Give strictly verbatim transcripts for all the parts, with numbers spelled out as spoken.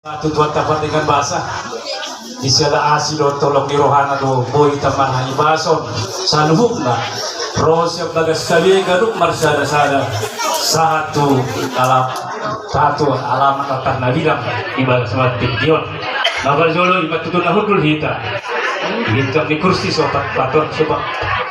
Tutu Tuhan tapat dengan basa. Di siala asi do tolong di rohana do boi taman haibason. Saluhutna ro sian bagas tabe ganup marsada-sada. Sahat tu alam, sahat tu alaman na tarnabidang di bagas mati dion. Na parjolo ima tutu na hundul hita. Bintang ni kursi sopat paton, sopat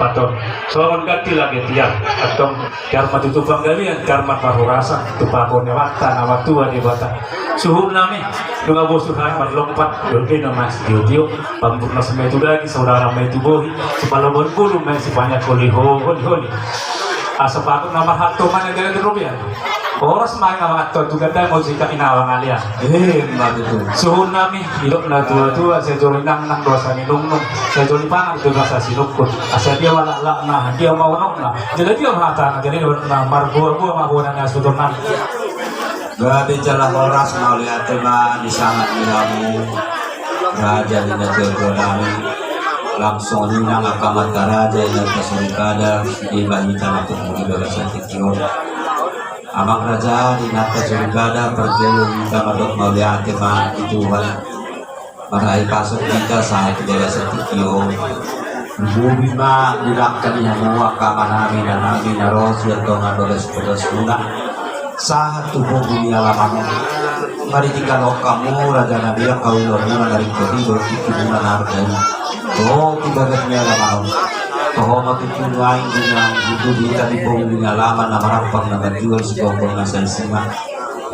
paton. Songon ganti lagi tiang. Antong tiar ma tutu panggabean, tiar ma parhorasan tu pakuan ni Amanta na martua Debata. Suhutnami, nunga bosur hami marlompat, dope na masitio-tio, pamburnas ma i tu daging, saudara ma i tu bohi, sipaloban bulu ma i sipanyak holi-holi. Asa pakuan na marhalto ma na gana di robean. Horas ma i na manganto tu gandang, mau jika inawang alia. Eh, ma tutu. Suhutnami, didok na tua-tua, sai jolo inangnang do asa ninungnung, sai jolo ipangan do asa sinungkun. Asa dia ma laklakna, dia ma unokna. Jadi dia ma hatana, jadi dia ma unokna, marboa-boa ma bona na suhutnami. Gabe jala horas, mauliate ma di sangap ni hamu. Raja ni na tua-tua nami. Langsung ninang angka amanta raja, inanta soripada, di bahita na pukul di bagasan tingki on. Amang raja, inanta soripada, parjolo hita mandok mauliate ma di Tuhan. Marhahipason hita sahat di bagasan tingki on. Bobi ma di dangka ni hamu angka amanami, inanami na ro sian dongan bagas-bagasmuna. Sahat tu bobi ni alaman on. Maritinggal hamu raja nami, angka ulaonmuna na ringkot i dohot tingkimuna na arga i. Dohot di bagas ni alaman on. Toho ma tutu nuaeng di na hundul hita di bobi ni alaman na marampang na manjual sigombol na saisina.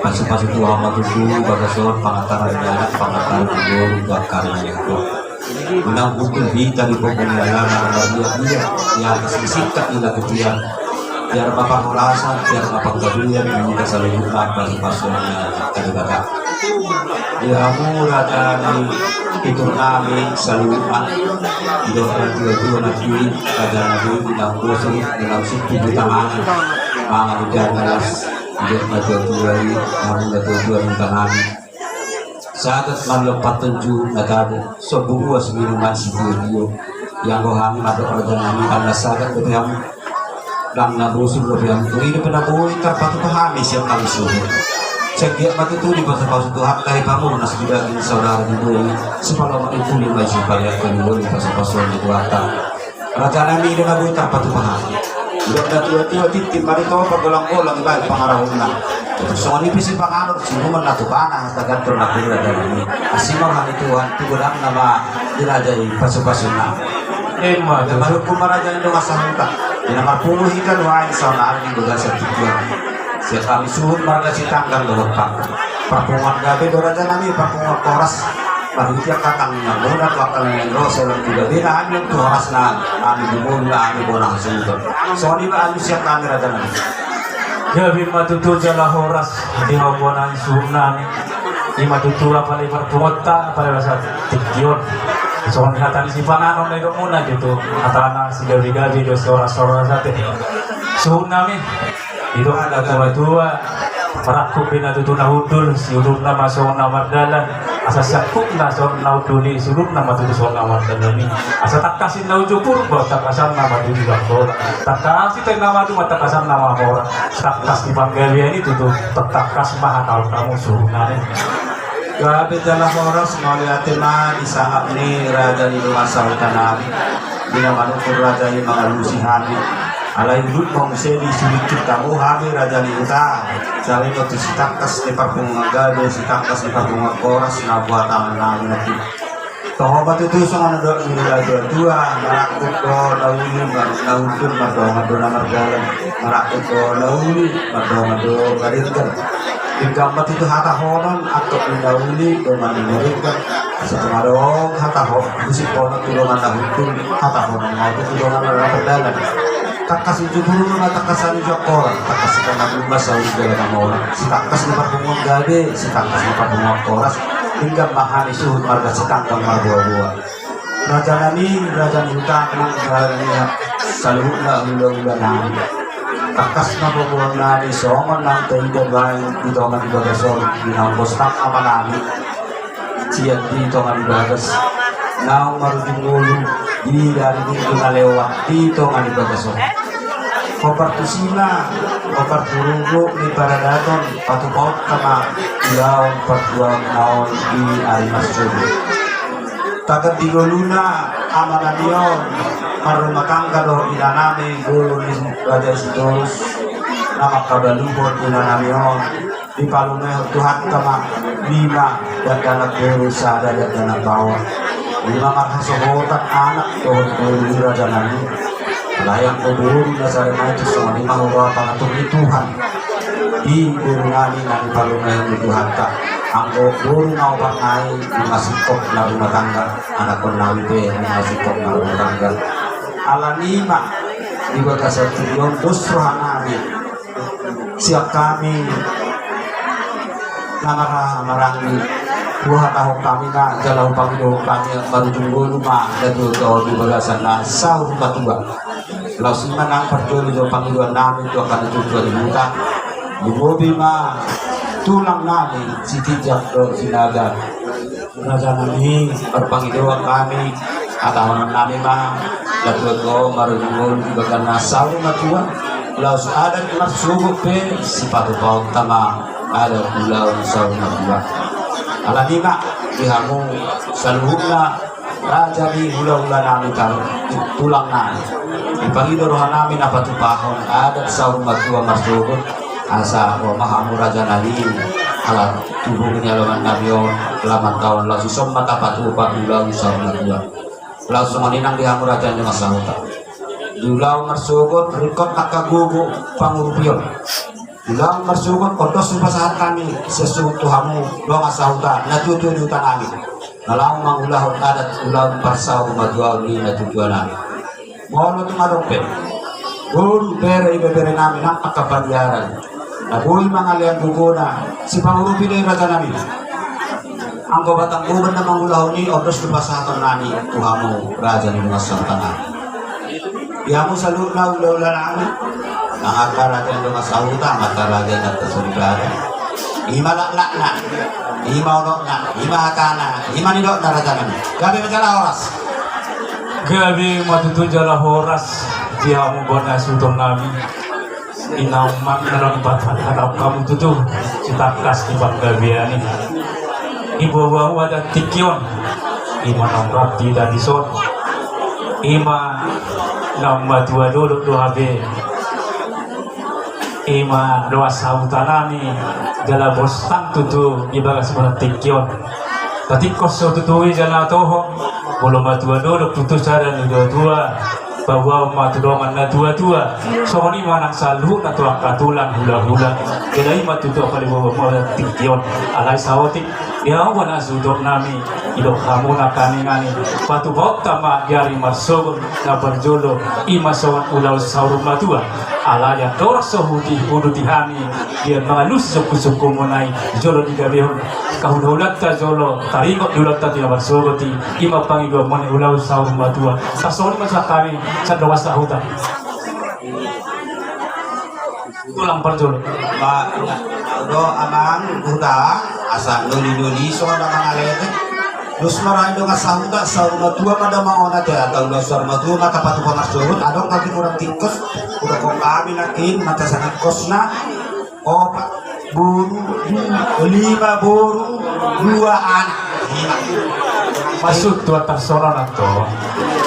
Pasu-pasu Tuhan ma tutu bagas on, pangantaran ni anak, pangantaran ni boru, tu angka ari na ringkot. Unang hundul hita di bobi ni alaman na marliat-liat di atas ni singkat ni lagu tiar. Tiar ma parhorasan, tiar ma panggabean, di hita saluhutna pasu-pasu ni angka Debata. Di hamu raja ni piturnami saluhutna. Di dohot na tua-tua nangkin, raja nami, unang bosur, unang sumpu di tangan. Mangan di dalas. Didok na tua-tua i, hamu na tua-tua ni tanami. Sagat marlompat tonju na tabo, sombu uas minuman sitio-tio. Ianggo hami mandok raja nami, ndang na sagat dope hamu, ndang na bosur dope hamu. Uli dope na boi tarpatupa hami sian hami suhut. Sai anggiat ma tutu dipasu-pasu Tuhanta i pamurnas di daging, saudara di bohi, sipaloman ni puli ma i sipaliat, hami boi dipasu-pasu ni Tuhanta. Raja nami, i do na boi tarpatupa hami. Didok na tua-tua, tintin ma nitopa, golang-golang ibaen pangarahutna. Songon i pe sipanganon, sinuman na tupana, hata gantor na hira, raja nami. Asi ma roha ni Tuhan tu godangna ma di raja i pasu-pasuna. Ima tutu. Marhukun ma raja i dongan sahuta. Di na marpungu hita nuaeng saonari di bagasan tingki on. Sian hami suhut marga Sitanggang dohot Panggang. Parpunguan gabe do raja nami, parpunguan horas. Marhite angka tangiang bona tu angka na naeng ro, sai lam tu gabe na hami, lam tu horasna hami, di ngolu na hami bona hasuhuton. Songon i ma alusan sian hami raja nami. Gabe ma tutu jala horas di hamu bona ni suhut nami. Ima tutu apala i parpunguanta, apala i bagasan tingki on. Songon hata ni sipanganon na nidokmuna tutu. Hatana sigabe-gabe do, sihoras-horas ate. Suhut nami. Didok na tua-tua, marangkup be na tutu na hundul, siulurna ma songon na mardalan, asa siangkupna songon na hundul i, siulurna ma tutu songon na mardalan i. Asa tangkas i na uju Purba, tangkasanna ma tutu Angkola. Tangkas i na madu ma tangkasanna ma mora. Tangkas di panggabean i tutu, tangkas ma hata on hamu suhut nami. Gabe jala horas, mauliate ma di sangap ni raja ni dongan sahuta nami. Di na manungkun raja i mangalusi hami. Alai udut ma muse di sudingkit hamu hami raja ni huta. Sai ro tu sitangkas ni parpunguan gabe, sitangkas ni parpunguan horas na buat tangan nami nangkin. Toho ma tutu songon na nidok ni na tua-tua, marangkup do na uli, mar-, na hundul, mardongan do na mardalan. Marangkup do na uli, mardongan do na denggan. Denggan ma tutu hatahonon, antong ni na uli, dongan ni na denggan. Asa tung adong hatahonon, husip honon tu dongan na hundul, hatahonon ma tutu dongan na mardalan. Tangkas uju Purba, tangkasan uju Angkola, tangkas i na madu ma saut jala na mora. Sitangkas ni parpunguan gabe, sitangkas ni parpunguan horas. Denggan ma hami suhut marga Sitanggang marboa-boa. Raja nami, raja ni huta, nang raja ni saluhutna hula-hula nami. Tangkas ma boaboa nami songon naung taida baen di tonga ni bagas on, di naung bostang ama nami. Sian di tonga ni bagas naung marujung ngolu, di ari Minggu na lewat di tonga ni bagas on. Hombar tusi ma Parturugu ni paradaton, patupaonta ma ulaon partuaon na on di ari Marsogot. Tagan di ngoluna amanami on marrumah tangga dohot inanami, boru ni Raja Sitorus, na mangkabaluhon inanami on, dipalumehon Tuhanta ma lima dakdanak boru, sada dakdanak baoa. Lima marhasohotan anak dohot boru ni rajanami. Alai anggo boru na sada nai tu songon i ma huroha pangatur ni Tuhan di borunami na dipalumehon ni Tuhanta. Anggo boru na opat nai lima singkop na rumah tangga, anakkonnami pe lima singkop na rumah tangga. Alani i ma di bagasan tingki on dos rohanami. Sian hami na marhaha maranggi, huhatahon hami ma jala hupangido hami marujung ngolu ma na tuatua on di bagasan na saur matua. Laos i ma nang parjolo jo pangidoannami tu angka na tuatua di huta. Lumobi ma tulangnami Sitinjak dohot Sinaga. Rajanami, marpangidoan hami, hatahononnami ma na tuatua on marujung ngolu di bagasan na saur matua. Laos adat Marsogot pe sipatupaonta ma adat ulaon saur matua. Alani i ma di hamu saluhutna raja ni hulahulanami, tulangnami, dipangido rohanami na patupahon adat saur matua Marsogot. Asa ro ma hamu rajanami ala tubu ni alaman nami on, alaman ta on, laos dison ma tapatupa ulaon saur matua. Laos songon i nang di hamu raja ni dongan sahuta. Di ulaon Marsogot ringkot angka gogo pangurupion. Di ulaon Marsogot on dos hupasahat hami sian suhut tu hamu dongan sahuta na tuatua di hutanami, na laho mangulahon adat ulaon parsaur matuaon ni na tuatua nami. Molo tung adong pe boru, bere, ibeberenami nang angka pariaran na boi mangalean gogona, sipangurupi do i rajanami. Anggo batang boban na mangulahon i, on dos do pasahatonnami tu hamu raja ni dongan sahutanami. Di hamu saluhutna hulahulanami, nang angka raja ni dongan sahuta, amanta raja, inanta soripada. I ma laklakna, i ma unokna, i ma hatana, i ma nidokna rajanami. Gabe ma jala horas. Gabe ma tutu jala horas di hamu bona suhutonnami. Inna ummat na lambat hadap hamu tutu sitangkas di panggabean i. Di boaboamu adat tingki on, i ma naung rap di hita dison, i ma naung matua dolok do hape. I ma dongan sahutanami jala bostang tutu di bagas bona tingki on. Patingkos do tutu i jala toho, molo matua dolok tutu sada ni natuatua, paboaon ma tu dongan natuatua. Songon i ma nang saluhutna tu angka tulang hulahula. Jala i ma tutu angka di boaboamu adat tingki on. Alai saotik di hamu bona suhutonnami, didok hamu nangkaningan i, patupaonta ma di ari Marsogot na parjolo, i ma songon ulaon saur matua. Alai andorang so huuduti hami, dia mangalusi sungkunsungkunmuna i, jolo digabehon hahulahulanta jolo taringot di ulaonta di na marsogot i, i ma pangidoanmuna ulaon saur matua. Tarsongon i ma sian hami sian dongan sahuta. Tulang parjolo. Ba, do amang huta, asa noli-noli so da mangalete. Dos ma roha ni dongan sahuta, saur matua ma da mangona te, atau ulaon saur matua ma tapatupa marsogot, adong hami kurang tingkos, hudokhon hami nangkin, mata sangingkosna, opat boru, lima boru, dua anak. Maksud tu antar sono nanto.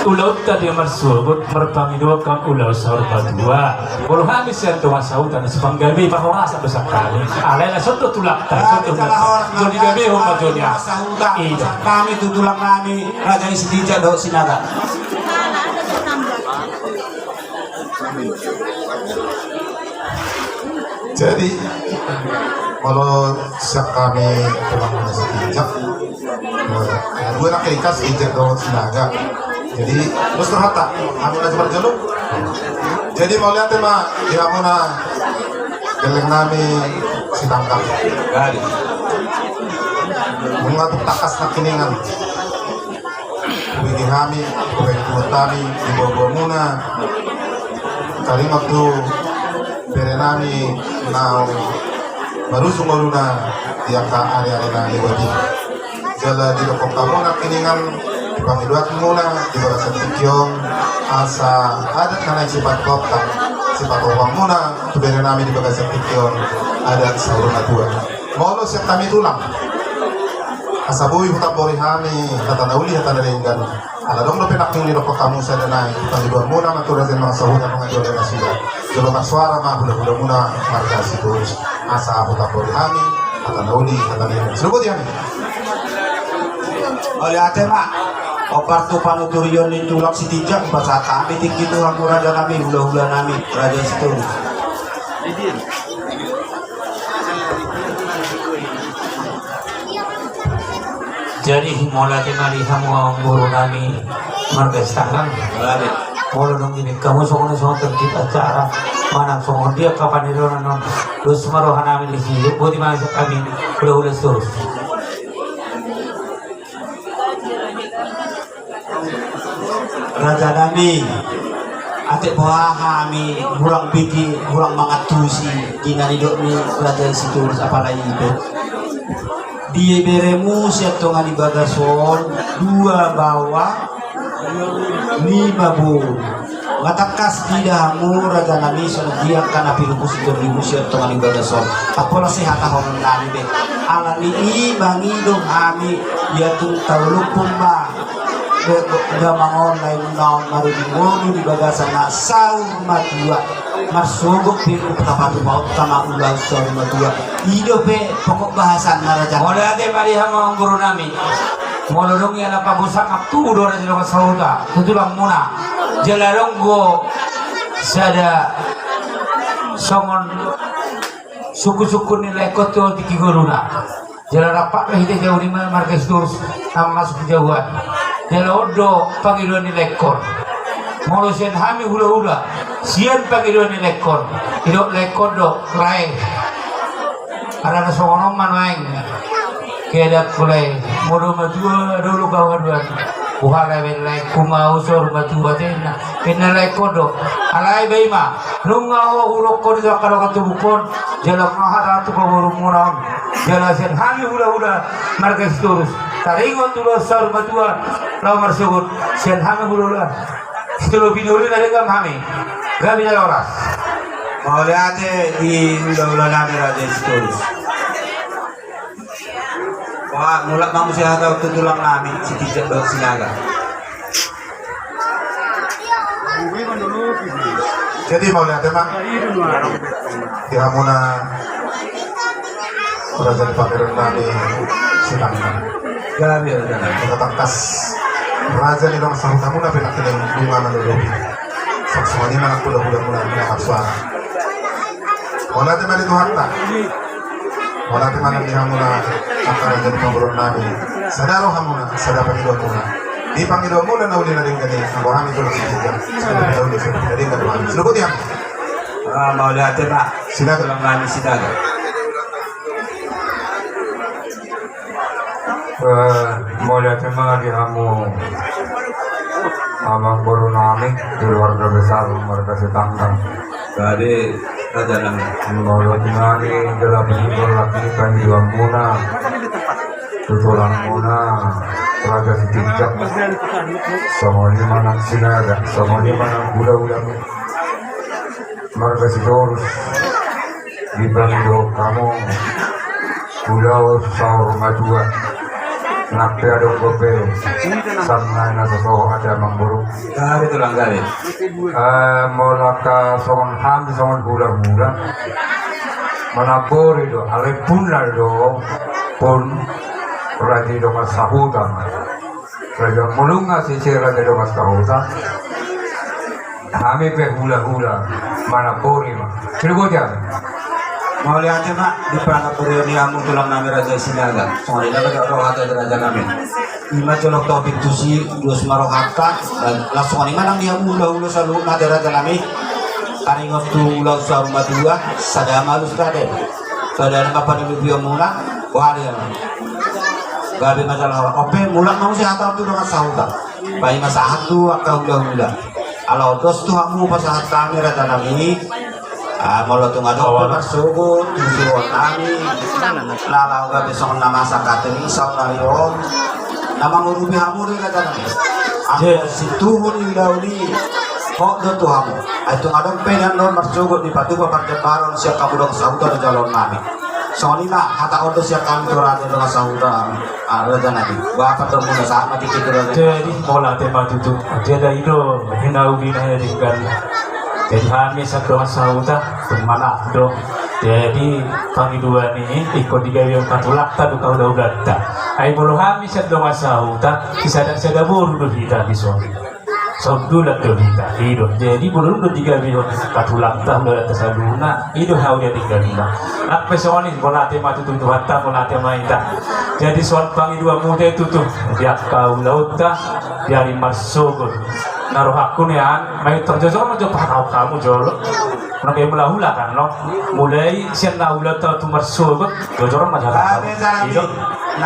Ulaonta di marsogot marpangidoan ulaon saur matua. Molo hami sian dongan sahuta na sipanggabe parhorasan do sian hami. Alai na sondo tulangta, sondo tulangta. Joni gabe ho ma joni ah. Ida. Kami tu tulang nami, Raja Sitinjak dohot Sinaga. Jadi, molo sian hami tulang nami Sitinjak, eh, dua nangkin, Sitinjak dohot Sinaga. Jadi, terus terhata, hami na parjolo. Jadi, mauliate ma di hamuna gelleng nami Sitangkas. Jadi, nunga tung tangkas nangkiningan. Hubege hami, hubege hami, di boaboamuna. Taringot tu bere nami naung marujung ngoluna di angka ari-ari na lewat i. Jala didokhon hamu nangkiningan, di pangidoanmuna, di bagasan tingki on, asa adat na naeng sipatupaonta, Sipatoruan muna tu bere nami di bagasan tingki on, adat saur matua. Molo sian hami tulang, asa boi hutampori hami hata na uli hata na denggan. Ala adong dope nang na uli dohot hamu sada nai, pangidoan muna ma tu raja ni dongan sahuta, nunga jolo nasida. Jolo marsuara ma hulahula muna marga Sitorus, asa hutampori hami hata na uli hata na denggan. Sidoboti hami. Mauliate ma. Ombar tu panuturion ni tulang Sitinjak, pasahat hami tingki tu hamu raja nami, hulahula nami, raja Sitorus. Jadi mauliate ma di hamu amang boru nami marga Sitanggang. Molo dung i hamu songon i, songon tertib acara, manang songon dia angka pangidoan on, dos ma roha nami disi. Boti ma sian hami hulahula Sitorus. Raja nami, atik boha hami hurang pigi, hurang mangantusi di na nidok ni raja Sitorus, apalagi ipe. Di beremu sian tonga ni bagas on, dua baoa, lima boru. Nga tangkas diida hamu raja nami songon dia angka na pinumpus di tondimu sian tonga ni bagas on. Tapolak sian hata honon nami be. Alani i mangido hami, ia tung taulumpung ma. Be, be, damang on, lae muna on maruding ngolu di bagasan na saur matua. Marsogot pe tapatupaonta ma ulaon saur matua. I dope pokok bahasan na raja. Mauliate ma di hamu amang boru nami. Molo dung i ala pagu sangap tubu do raja ni dongan sahuta tu tulang muna. Jala adong do sada songon sungkunsungkun ni laengkon tu tingki ngoluna. Jala rap ma hita jabu ni ma-, marga Sitorus na masuk di jabu an. Jala on do pangidoan ni laengkon. Molo sian hami hulahula, sian pangidoan ni laengkon, didok laengkon do, lae. Alana songon on ma nuaeng keadaanku, lae. Molo matua do ulaon haduan, huhilala baen laengku ma ahu saur matua, ninna. Ninna laengkon do, alai ba i ma, nunga ho hudokkon i tu angka dongan tubungkon, jala nunga hata tu paborumuna on. Jala sian hami hulahula marga Sitorus, taringot tu ulaon saur matua laho marsogot, sian hami hulahula Sitolopi ni Uli na denggan hami. Gabe jala horas. Mauliate di hulahula nami raja Sitorus. Wah, mulak ma muse hata tu tulang nami Sitinjak dohot Sinaga. Jadi mauliate ma di hamuna raja ni pamoruon nami Sitanggang. Gabe, gabe. Nga tangkas raja ni dongan sahutamuna pe nangkin nunga manolopi. Songon i ma nang hulahula muna na marsuara. Mauliate ma di Tuhanta. Mauliate ma nang di hamuna angka raja ni pamoruon nami. Sada roha muna, sada pangidoan muna. Di pangidoan muna na uli na denggan i, anggo hami tulang Sitinjak, sada na uli sada na denggan roha. Sidoboti hami. Ah, mauliate ma. Sinaga. Tulang nami Sinaga. Eh, mauliate ma di hamu amang boru nami, keluarga besar marga Sitanggang. Jadi raja nami. Molo tinggal di dalam ini berlaku pangidoan muna tu tulang muna raja Sitinjak. Songon i ma nang Sinaga, songon i ma nang hulahula marga Sitorus. Dipangido hamu ulaon saur matua. Nang pe adong dope sanga na so soho ate amang boru. Gabe tulang gabe. Eh, molo angka songon hami songon hulahula manambori do, alai pun na do pun raja ni dongan sahuta. Raja mulung nga sise raja dongan sahuta. Hami pe hulahula manambori ma. Sidoboti hami. Mauliate ma di panamborion ni hamu tulang nami raja Sinaga. Songon i ma nang rohanta raja nami. I ma jolo topik tusi, dos ma rohanta. Laos songon i ma nang di hamu hulahula saluhutna ate raja nami. Taringot tu ulaon saur matua, sada ma alus tadi. Sada ma pangidoan muna. Wah, dia. Gabe ma jala horas. Ope, mulak ma muse hata tu dongan sahuta. Paima sahat tu angka hulahula. Ala dos tu hamu pasahat hami raja nami. Ah, molo tung adong pe marsogot tu suruon nami, na laho gabe songon na masa kateni saonari on, na mangurupi hamu do raja nami. Anggo situhu ni ulaon i, Hot do tu hamu. Ai tung adong pe nian do marsogot dipatupa parjambaron sian hamu dongan sahuta do jaloon nami. Songon i ma hata on do sian hami tu raja dongan sahuta. Raja nami. Bapak do muna sama dikit raja. Jadi mauliate ma tutu. Jadi i do hinauli na hea denggan. Jadi hami sian dongan sahuta tung manat do. Jadi pangidoan i ingkon digabei on patulakta do hula-hulanta. Ai molo hami sian dongan sahuta, sada-sada boru do hita dison. Songon tulang do hita, i do. Jadi molo dung do digabei on patulakta, hula-hulanta saluhutna, i do hau jadi galina. Nang pe songon i, mauliate ma tutu Tuhanta, mauliate ma hita. Jadi songon pangidoanmuna tutu, di angka ulaonta, di ari marsogot. Na rohangku nian, mamintor jojor ma jo pahatahon hamu jolo. Nang pe mula hula kan no. Mulai sian na ulaonta tu marsogot, jojor ma jo. Ame jara i do.